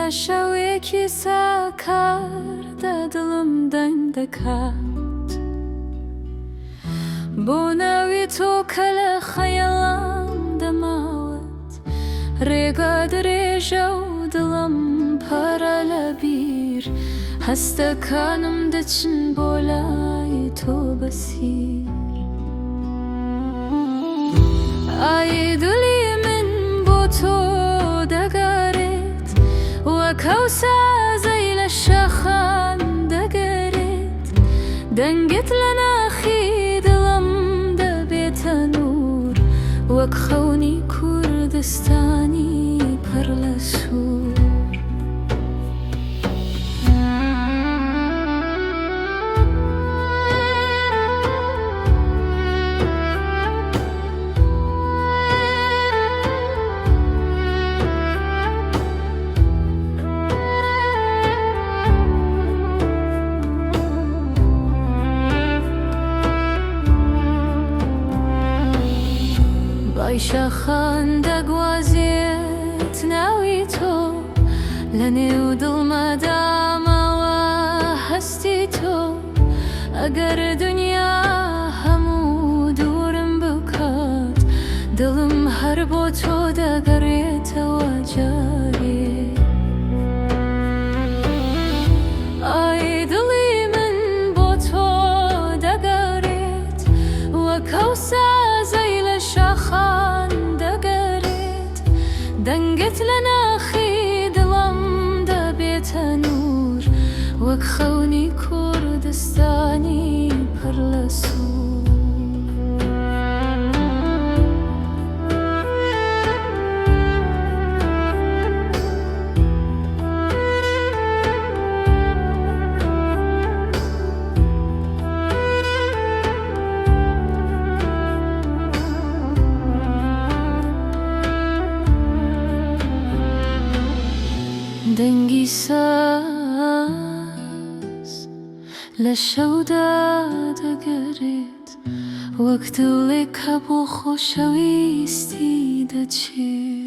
لە شەوێکی ساکاردا دڵم دەنگ دەکات بۆ ناوی تۆ کە لە خەیاڵام دەماوت. ڕێگا درێژە و دڵم پڕە لە بیر، هەستەکانم دەچن بۆ لای تۆ بەسیر. ئای دڵی من بۆ تۆ دەگەڕێت، وەک ئەو سازەی لە شاخان دەگەرێت، دەنگت لە ناخی دڵم دەبێتە نوور، وەک خەونی کوردستانی پڕ لە سوور. بای شاخان دەگوازێت ناوی تۆ، لە نێو دڵمدا ماوە هەستی تۆ. ئەگەر دنیا هەموو دوورم بکات، دڵم هەر بۆ تۆ دەگەڕێتەوە جارێ. ئای دڵی من بۆ تۆ دەگەڕێت، وەک ئەو سازەی لە شاخان دەگەرێت، دەنگت لە ناخی دڵم دەبێتە نوور، وەک خەونی کوردستانی پڕ لە سوور. دەنگی ساز لە شەودا دەگەرێت، وەک دڵێک کە بۆ خۆشەویستی دەچێت.